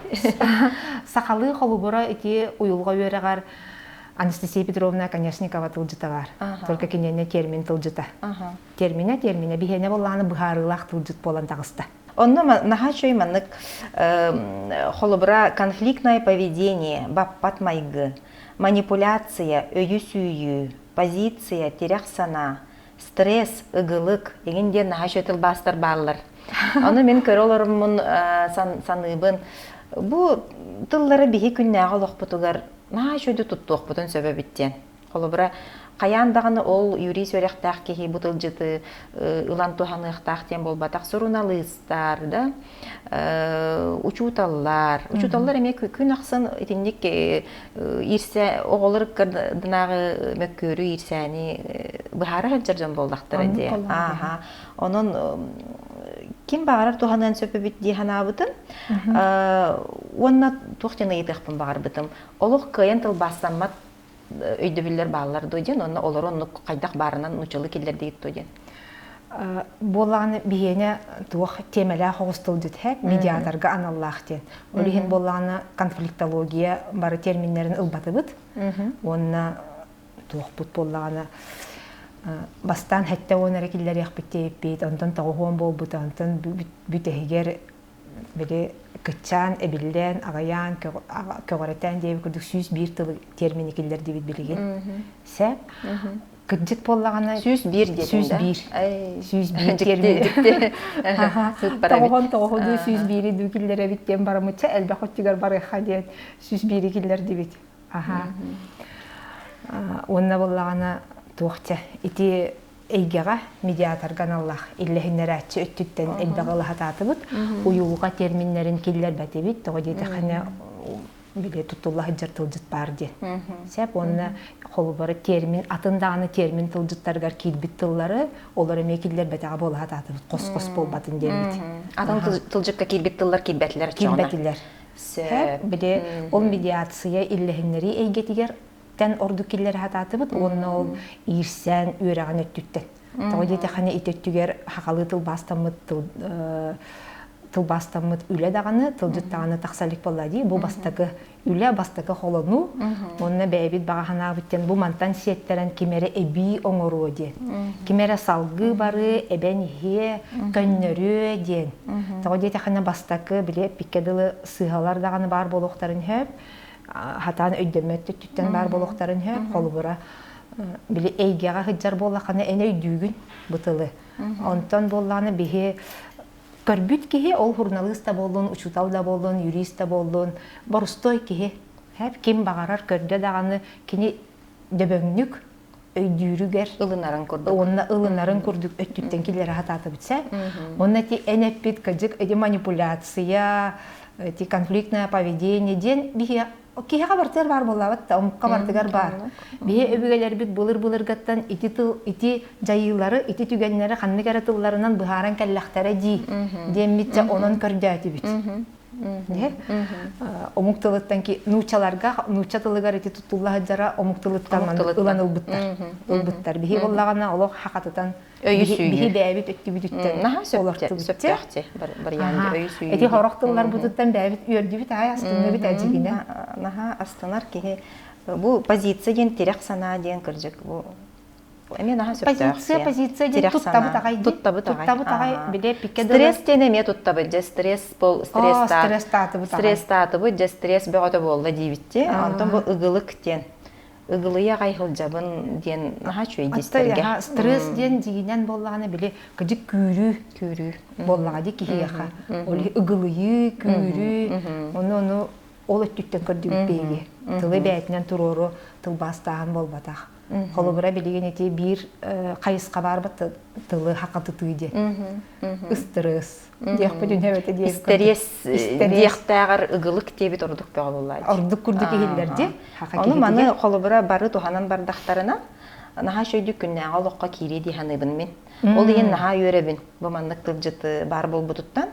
Сахалыы холобура ити уйулҕа үөрэҕэр Анастасия Петровна Оконешникова тылдьыта баар. Только киниэнэ термин тылдьыта. Терминэ терминэ биһиэнэ буоллаҕына быһаарыылаах тылдьыт буолан таҕыста. Онно наһаа үчүгэй маннык холобура конфликтное поведение, баппат майгы, манипуляция, өйү сүүйүү, позиция, тирэх санаа, стресс, ыгылык игин диэн наһаа үчүгэй тылбаастар бааллар. Ону мин көрө олоруммун саныыбын. Бу тыллары биһи күннээҕи олохпутугар наһаа үчүгэйдик туттуохпутун сөп эбит диэн. Холобура, хайаан даҕаны ол юрист үөрэхтээх киһи бу тылдьыты ылан туһаныахтаах диэн буолбатах. Суруналыыстар да, учууталлар. Учууталлар эмиэ күн ахсын итинник иирсэ оҕолор ыккардынааҕы мөккүөрү иирсээни быһаара сылдьар дьон буоллахтара дии. Ааха. Онон ким баҕарар туһаныан сөп эбит дии санаабытым. Уонна туох диэн ыйытыахпын баҕарбытым. Олох кыайан тылбаастаммат өйдөбүллэр бааллар дуо диэн уонна олору оннук хайдах баарынан нууччалыы киллэрдигит дуо диэн. Буоллаҕына биһиэнэ туох тиэмэлээх оҕус тылдьыт һэ медиаторга аналлаах диэн. Ол иһин буоллаҕына конфликтология бары терминнэрин ылбатыбыт. Уонна туохпут буоллаҕына бастаан 70 эрэ киллэриэхпит диэбиппит, онтон 90 буолбута, онтон бүтэһигэр били кыччаан, эбиллэн, аҕыйаан, көҕүрэтэн диэбит курдук 101 тылы термини киллэрдибит билигин. Сөп. Кырдьык буоллаҕына 101 диэтиҥ да? 101. 101 термин. Тоҕоһон тоҕоһу 101-и дуу киллэрэбит диэн барамычча элбэх өттүгэр барыахха диэн 101-и киллэрдибит. Аха. Уонна буоллаҕына туох чэ ити эйгэҕэ медиаторга аналлаах иллэһиннэрээччи өттүттэн элбэҕи ылаһатаатыбыт. Уйулҕа терминнэрин киллэрбэтибит. Тоҕо диэтэххинэ. били туттулла сылдьар тылдьыт баар диэн. Сөп уонна холобура термин атын даҕаны термин тылдьыттарыгар киирбит тыллары олор эмиэ киллэрбэтэҕэ буола сатаатыбыт хос-хос буолбатын диэммит. Атын тылдьыкка киирбит тыллар киирбэтилэр Киирбэтилэр. Сөп. Били ол медиация иллэһиннэрии эйгэтигэр тэн ордук киллэрэ сатаатыбыт уонна ол иирсээн үөрэҕин өттүттэн. Тоҕо диэтэххинэ ити өттүгэр хахалыы тылбаастаммыт тыл тылбаастаммыт үлэ даҕаны, тылдьыт даҕаны тахса илик буолла дии. Бу бастакы үлэ, бастакы холонуу. Уонна бэйэбит баҕа санаабыт диэн бу мантан сиэттэрэн ким эрэ эбии оҥоруо диэн. Ким эрэ салгыы барыы, эбэн иһиэ, көннөрүө диэн. Тоҕо диэтэххинэ бастакы, били эппиккэ дылы сыыһалар даҕаны баар буолуохтарын сөп. Хатаан өйдөммөт өттүттэн баар буолуохтарын сөп. Холобура, били эйгэҕэ сылдьар буоллаххына эн өйдүүгүн бу тылы. Онтон буоллаҕына биһи көрбүт киһи ол суруналыыс да буоллун, учуутал да буоллун, юрист да буоллун, борустуой киһи. Ким баҕарар көрдө даҕаны кини дөбөҥнүк өйдүүрүгэр ылынарын курдук уонна ылынарын курдук өттүттэн киллэрэ сатаатыбыт сэ. Уонна ити эн эппит кыдьык эти манипуляция, эти конфликтное поведение диэн биһи киһиэхэ барытыгар баар буоллаабат да омукка барытыгар баар. Биһи өбүгэлэрбит былыр-былыргаттан ити тыл, ити дьайыылары, ити түгэннэри ханнык эрэ тылларынан быһааран кэллэхтэрэ дии диэммит дьэ онон көрдөөтүбүт. Омук тылыттан нууччаларга нуучча тылыгар ити туттулла сылдьара омук тылыттан ылан ылбыттар. Ылбыттар. Биһи буоллаҕына олох хахатытан биһи бэйэбит өттүбүтүттэн наһаа сөптөөх барыйаан өйү сүүйүү. Ити хорох тылларбытыттан бэйэбит үөрдүбүт аай астынныбыт эдьигинэ. Наһаа астынар киһи бу позиция диэн тирэх санаа диэн кырдьык бу эмиэ наһаа сөптөөх. Позиция позиция диэн туттабыт аҕай туттабыт аҕай туттабыт аҕай биле пикке стресс диэн эмиэ туттабыт дьэ стресс бол стресс стресстаатыбыт дьэ стресс бөҕөтө буолла диибитти онтон бу ыгылык диэн ыгылыйа аҕай сылдьабын диэн наһаа үчүгэй диэстэргэ. Стресс диэн дьигинэн буоллаҕына били кыдьык күүрүү күүрүү буоллаҕа ди киһиэхэ. Ол ыгылыйыы, күүрүү, ону ону ол өттүттэн көрдүбүт биһиги. Тылы бэйэтинэн туруору тылбаастааһын буолбатах. Холобура билигин ити биир хайысха баар тылы хакатытыы диэн. Ыстырыыс. Диэхпит үнэбэтэ диэбит. Истэриэс диэхтээҕэр ыгылык диэбит ордук бөҕө буоллаа. Ордук курдук иһиллэр ди. Ону маны холобура бары туһанан бардахтарына наһаа үчүгэйдик күннээҕи олоххо киириэ дии саныыбын мин. Ол иһин наһаа үөрэбин бу маннык тылдьыт баар буолбутуттан.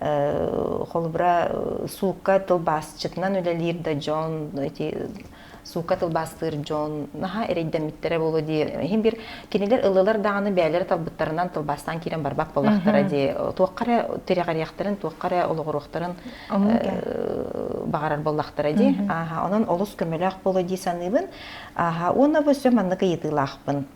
Холобура суукка тылбаасчытынан үлэлиир да дьон ити суукка тылбаастыыр дьон наһаа эрэйдэммиттэрэ буолуо дии. Иһин бир кинилэр ыллылар даҕаны бэйэлэрэ талбыттарынан тылбаастаан киирэн барбат буоллахтара дии. Туохха эрэ тирэҕириэхтэрин, туохха эрэ олоҕуруохтарын баҕарар буоллахтара дии. Ааха, онон олус көмөлөөх буолуо дии саныыбын. Ааха, уонна бу өссө маннык ыйытыылаахпын.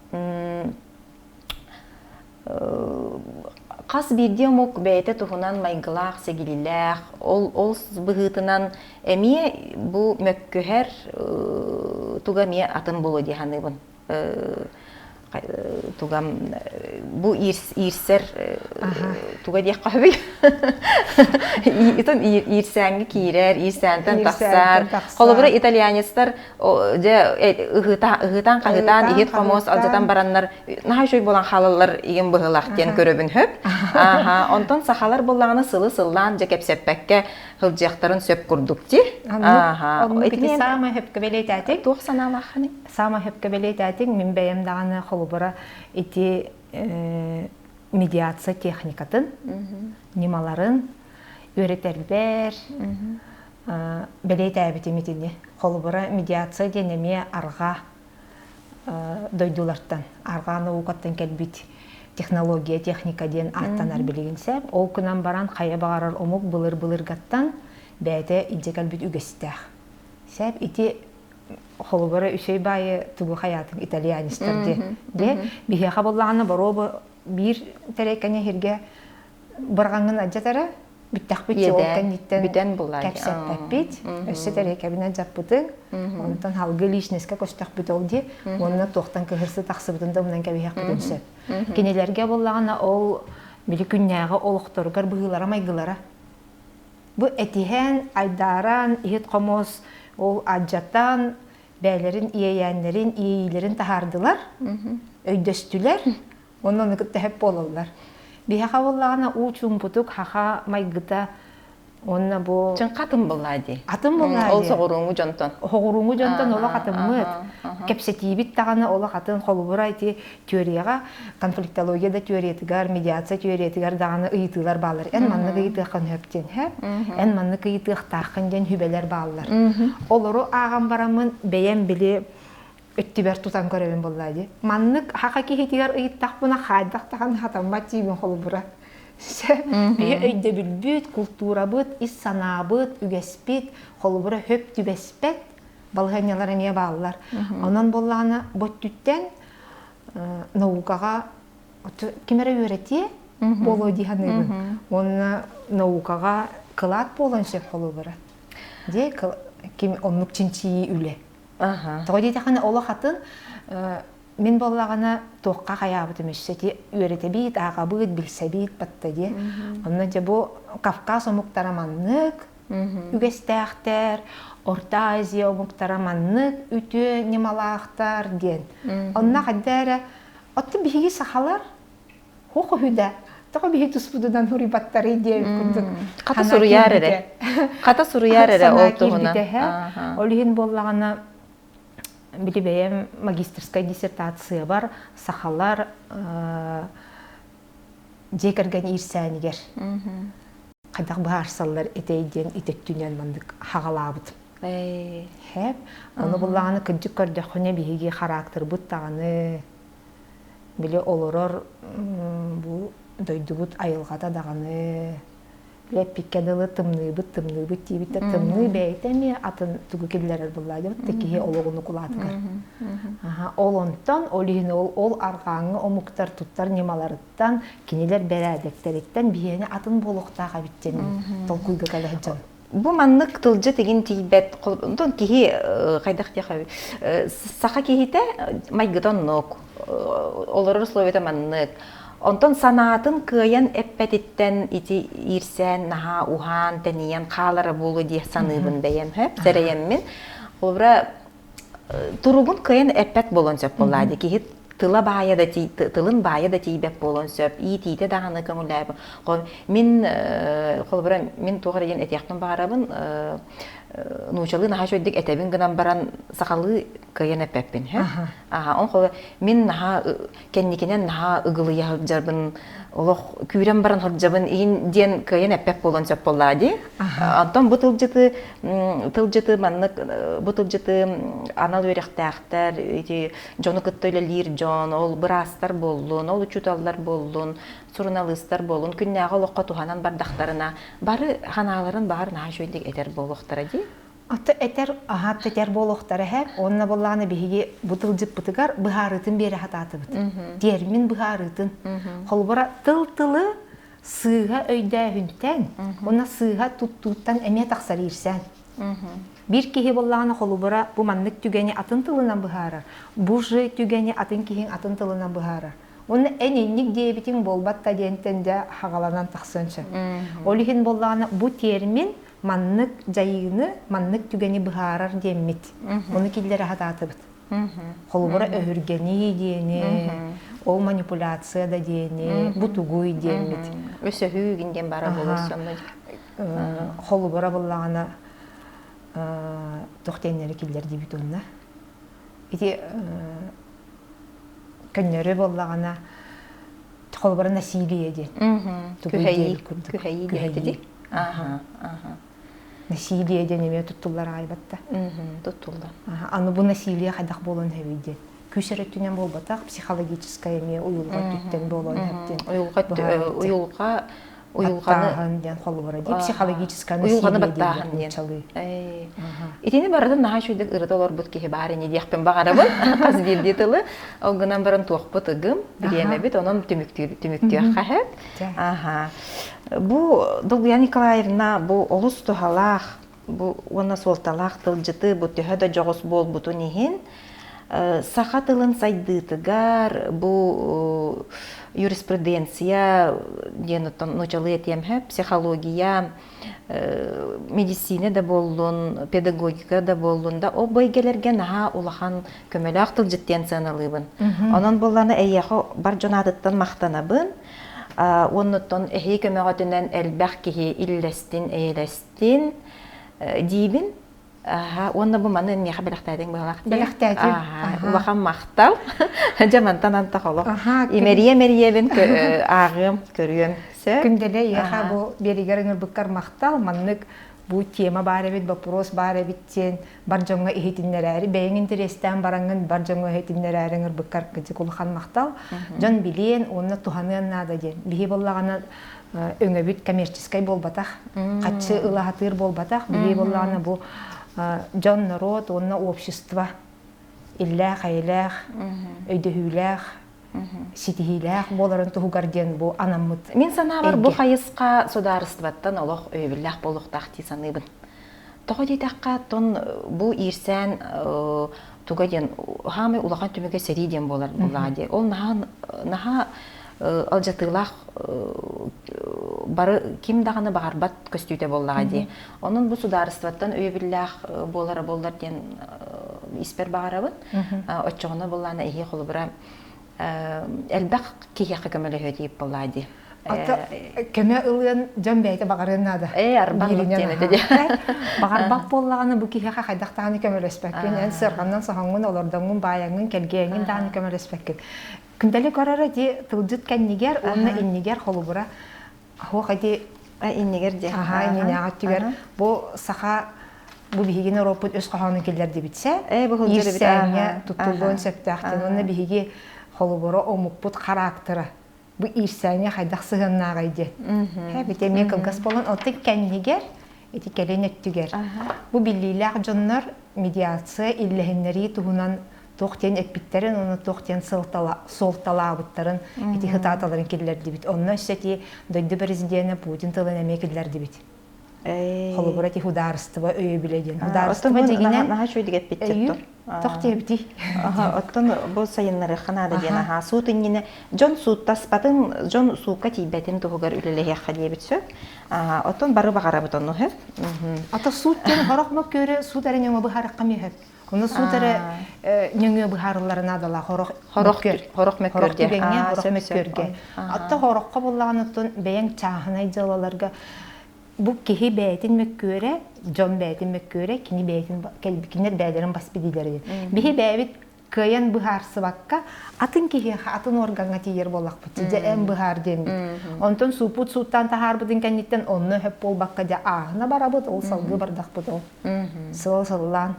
Хас биирдии омук бэйэтэ туһунан майгылаах, сигилилээх, ол ол быһыытынан эмиэ бу мөккүһэр туга эмиэ атын буолуо дии саныыбын. Тугам бу иирсэр туга диэххэ сөбүй? Итон иирсээҥҥэ киирэр, иирсээнтэн тахсар. Холобура итальянецтар дьэ ыһыытаан-хаһыытаан иһит-хомуос алдьатан бараннар наһаа үчүгэй буолан хаалаллар игин быһыылаах диэн көрөбүн хөп. Ааха, онтон сахалар буоллаҕына сылы сыллаан дьэ кэпсэппэккэ сылдьыахтарын сөп курдук дии. Ааха. Ити саамай хөпкө бэлиэтээтиҥ. Туох санаалааххыный? Саамай хөпкө бэлиэтээтиҥ. Мин бэйэм даҕаны холобура ити медиация техникатын, ньымаларын үөрэтэрбэр бэлиэтээбитим итини. Холобура, медиация диэн эмиэ арҕаа дойдулартан, арҕаа наукаттан кэлбит технология, техника диэн ааттанар билигин сөп. Ол гынан баран хайа баҕарар омук былыр-былыргаттан бэйэтэ илдьэ кэлбит үгэстээх. Сөп ити холобура үчүгэй баайы тугу хайаатын итальянецтар диэн. Де биһиэхэ буоллаҕына боруоба биир тэрэкэни иһиргэ бырҕаҥҥын алдьатара бүттэхпит ол кэнниттэн бүтэн булаа кэпсэппэппит өссө тэриэкэбинэн дьаппытыҥ онтон халгы личностька көстөхпүт ол дии уонна туохтан кыһырсы тахсыбытын да умнан кэбиһиэхпитин сөп кинилэргэ буоллаҕына ол били күннээҕи олохторугар быһыылара-майгылара бу этиһэн айдааран иһит-хомуос ол алдьатан бэйэлэрин иэйээннэрин иэйиилэрин таһаардылар өйдөстүлэр Онно ону кытта сөп буолаллар. Биһиэхэ буоллаҕына уу чуумпутук хаха майгыта. Уонна бу Чыҥха атын буоллаа дии. Атын буоллаа Ол соҕурууҥу дьонтон. Соҕурууҥу дьонтон олох атыммыт. Кэпсэтиибит даҕаны олох атын холобура ити теорияҕа конфликтология да теориятыгар, медиация теориятыгар даҕаны ыйытыылар бааллар. Эн маннык ыйытыаххын сөп диэн, һэ? Эн маннык ыйытыахтааххын диэн сүбэлэр бааллар. Олору ааҕан бараммын бэйэм били өттүбэр тутан көрөбүн буоллаа дии. Маннык хаха киһитигэр ыйыттахпына хаайдах даҕаны хатаммат диибин холобура. Биһи өйдөбүлбүт, култуурабыт, ис санаабыт, үгэспит холобура хөп түбэспэт балаһыанньалар эмиэ бааллар. Онон буоллаҕына бу өттүттэн наукаҕа ким эрэ үөрэтиэ буолуо дии саныыбын. Уонна наукаҕа кылаат буолуон сөп холобура. Дии ким оннук чинчийии үлэ. Тоҕо диэтэххинэ олох атын мин буоллаҕына туохха хайаабытым өссө ити үөрэтэбиит, ааҕабыт, билсэбиит батта диye. Онно дьэ бу Кавказ омуктара маннык үгэстээхтэр, Орто Азия омуктара маннык үтүө ньымалаахтар диэн. Онно хайда эрэ оттон биһиги сахалар Хох үһү тоҕо биһи туспутунан суруйбаттарый диэбит курдук. Хата суруйаар эрэ. Хата суруйаар эрэ ол туһунан. Ол иһин буоллаҕына били бэйэм магистерскай диссертациябар сахалар дьиэ кэргэн иирсээнигэр хайдах быһаарсаллар этэй диэн итөттүнэн маннык хаҕалаабытым. Хэп. Ону буллаҕына кырдьык көрдөххүнэ биһиги характербыт даҕаны били олорор бу дойдубут айылҕата даҕаны били эппиккэ дылы тымныыбыт тымныыбыт диибит да тымныы бэйэтэ эмиэ атын тугу киллэрэр буоллаа диэбит да киһи олоҕун укулаатыгар ол онтон ол иһин ол ол арҕааҥҥы омуктар туттар ньымаларыттан кинилэр бэрээдэктэриттэн биһиэнэ атын буолуохтаах эбит диэн толкуйга кэлэ сылдьабын Бу маннык тылдьыт игин тиийбэт, онтон киһи хайдах диэхэ саха киһитэ майгыта оннук, олорор условията маннык. Онтон санаатын кыайан эппэтиттэн ити иирсээн наһаа уһаан, тэнийэн хаалара буолуо дии саныыбын бэйэм, сөп сэрэйэммин. Холобура, туругун кыайан эппэт буолуон сөп буоллаа дии. Киһи тыла баайа да тылын баайа да тиийбэт буолуон сөп, иитиитэ даҕаны көҥүллээбэт. Мин холобура мин туох эрэ диэн этиэхпин баҕарабын нуучалыы наһаа үчүгэйдик этэбин гынан баран сахалыы кыайан эппэппин аха он холобура мин наһаа кэнникинэн наһаа ыгылыйа сылдьарбын олох күүрэн баран сылдьабын иһин диэн кыайан эппэт буолуон сөп буоллаа дии онтон бу тылдьыты тылдьыты маннык бу тылдьыты анал үөрэхтээхтэр ити дьону кытта үлэлиир дьон ол быраастар буоллун ол учууталлар буоллун суруналыыстар буолун күннээҕи олоххо туһанан бардахтарына бары ханааларын баҕар наһаа үчүгэйдик этэр буолуохтара дии. Аты этэр, аһаат этэр буолуохтара эһэ. Уонна буоллаҕына биһиги бу тылдьыппытыгар быһаарыытын биэрэ сатаатыбыт. Термин быһаарыытын. Холобура, тыл-тылы сыыһа өйдөөһүнтэн уонна сыыһа туттууттан эмиэ тахсар иирсээн. Биир киһи буоллаҕына холобура бу маннык түгэни атын тылынан быһаарар, бу же түгэни атын киһиҥ атын тылынан быһаарар. Уонна эн инник диэбитиҥ буолбат да диэнтэн дьэ хаҕаланан тахсыан сөп. Ол иһин буоллаҕына бу термин маннык дьайыыны, маннык түгэни быһаарар диэммит. Ону киллэрэ сатаатыбыт. Холобура өһүргэнии диэни, ол манипуляция да диэни, бу тугуй диэммит. Өсөһүү гин диэн бара буолуо Холобура буллаҕына туох диэннэри киллэр диибит уонна ити көннөрү буоллаҕына холобура насилие диэн күһэйии күһэйии диэхтиди насилие диэн эмиэ туттуллар аайбатта туттуллар аны бу насилие хайдах буолуон сөбүй диэн күүс эрэ өттүнэн буолбатах психологическай эмиэ уйулҕа өттүттэн буолуон сөп диэн уйулҕа уйулҕа уйулҕаны диэн холобура дии психологическай уйулҕаны баттааһын диэн итини барытын наһаа үчүгэйдик ырыта олорбут киһи баар ини диэхпин баҕарабын хас биирдии тылы ол гынан баран туохпут ыгым бириэмэбит онон түмүктүөххэ сөп аха бу Долгуя Николаевна бу олус туһалаах бу уонна суолталаах тылдьыты бу төһө да дьоҕус буолбутун иһин саха тылын сайдыытыгар бу юриспруденция диэн оттон нуучалыы этиэм сөп психология медицина да буоллун педагогика да буоллун да ол бу эйгэлэргэ наһаа улахан көмөлөөх тылдьыт диэн сыаналыыбын онон буоллаҕына эйиэхэ бар дьон аатыттан махтанабын. Уоннуттан эһии көмөҕөтүнэн элбэх киһи иллэстин, эйэлэстин диибин. Аха, уонна бу маны миэхэ бэлэхтээтиҥ быһалаах дии. Бэлэхтээтим. Аха, улахан махтал. Дьэ мантан антах олох. Имэрийэ-имэрийэбин ааҕыам, көрүөм. Сөп. Күндэлэ эйиэхэ бу биэригэр ыҥырбыккар махтал. Маннык бу тема баар эбит, вопрос баар эбит диэн бар дьоҥҥо иһитиннэрээри, бэйэҥ интэриэстээн бараҥҥын бар дьоҥҥо иһитиннэрээри ыҥырбыккар кырдьык улахан махтал. Дьон билиэн уонна туһаныан наада диэн. Биһи буоллаҕына өҥөбүт коммерческай буолбатах, хаччы ыла сатыыр буолбатах. Биһи буоллаҕына бу дьон, норуот уонна общество иллээх-эйэлээх, өйдөһүүлээх, ситиһиилээх буоларын туһугар диэн бу анаммыт Мин санаабар бу хайысха судаарыстыбаттан олох өйөбүллээх буолуохтаах дии саныыбын. Тоҕо диэтэххэ, тон бу иирсээн туга диэн хаамай улахан түмүгэ сэрии диэн буолар буоллаҕа дии. Ол наһаа наһаа алдьатыылаах бары ким даҕаны баҕарбат көстүүтэ буоллаҕа дии. Онон бу судаарыстыбаттан өйөбүллээх буолара буоллар диэн испэр баҕарабын. Оччоҕуна буоллаҕына эһии холобура элбэх киһиэхэ көмөлөһүө диip буоллаа дии. Ата көмө ылыан дьон бэйэтэ баҕарыан наада. Ээ, арбан диэн этэ дии. Баҕарбат буоллаҕына бу киһиэхэ хайдах даҕаны көмөлөспөккүн, эн сыарҕаннан соһоҥҥун, олордоҥҥун, баайаҥҥын, кэлгээҥҥин даҕаны көмөлөспөккүн. Күндэлик көрөрө ди тылдьыт кэннигэр уонна иннигэр холобура Аһуох ити иннигэр дии. Аха, иннинээҕи өттүгэр бу саха бу биһиги норуоппут өс хоһоонун киллэрдибитсэ Ээ, бу сылдьар эбит. иирсээҥҥэ туттуллуон сөптөөх диэн уонна биһиги холобура омукпут характера бу иирсээҥҥэ хайдах сыһыаннааҕый диэн. Эбит эмиэ кылгас буолан оттон кэннигэр ити кэлин өттүгэр бу биллиилээх дьоннор медиация иллэһиннэрии туһунан туох диэн эппиттэрин уонна туох диэн суолталаабыттарын ити хытааталарын киллэрдибит. Онно өссө ити дойду президенэ Путин тылын эмиэ киллэрдибит. Холобура ити судаарыстыба өйөбүлэ диэн. Судаарыстыба дьигинэн наһаа үчүгэйдик эппиттэр Тох диэбитий? Оттон бу сайыннарыахха наада диэн аһаа суут иннинэ дьон сууттаспатын, дьон суукка тиийбэтин туһугар үлэлэһиэххэ диэбит сөп. Оттон бары баҕарабыт онну сөп. Ата суут диэн хорох мөккүөрү суут эрэ нөҥө быһаарыахха сөп. Ону суут эрэ нөҥүө быһаарыллара наадалаах хорох хорох хорох мөккүөргэ түгэҥҥэ хорох мөккүөргэ. Атта хороххо буоллаҕына бэйэҥ чааһынай дьыалаларга бу киһи бэйэтин мөккүөрэ, дьон бэйэтин мөккүөрэ, кини бэйэтин кинилэр бэйэлэрин бас билиилэрэ. Биһи бэйэбит кыайан быһаарсыбакка атын киһиэхэ атын органҥа тиийэр буоллахпыт дьэ эн быһаар диэммит. Онтон сууппут сууттаан таһаарбытын кэнниттэн онно сөп буолбакка дьэ ааһына барабыт, ол салгыы бардахпыт ол. Сыл сыллаан.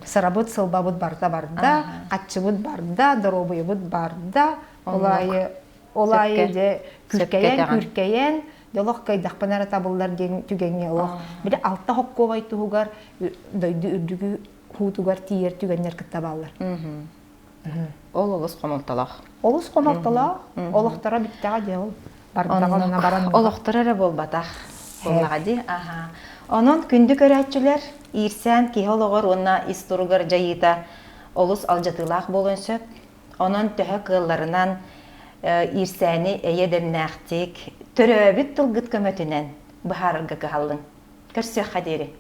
Сырабыт сылбабыт барда барда, хаччыбыт барда, доруобуйабыт барда. Ол аайы ол аайы дьэ күркэйэн күркэйэн дьолох кыайдахпына эрэ табыллар диэн түгэҥҥэ олох били алта хоккуобай туһугар дойду үрдүгү хуутугар тиийэр түгэннэр кытта бааллар. Ол олус хомолтолоох. Олус хомолтолоох. Олохторо бүттэҕэ дии ол. Бардаҕына баран. Олохторо эрэ буолбатах. Буоллаҕа дии. Аха. Онон күндү көрөөччүлэр, иирсээн киһи олоҕор уонна ис туругар дьайыыта олус алдьатыылаах буолуон сөп. Онон төһө кыалларынан иирсээни эйэ дэмнээхтик, төрөөбүт тылгыт көмөтүнэн быһаарарга кыһаллыҥ. Көрсүөххэ диэри.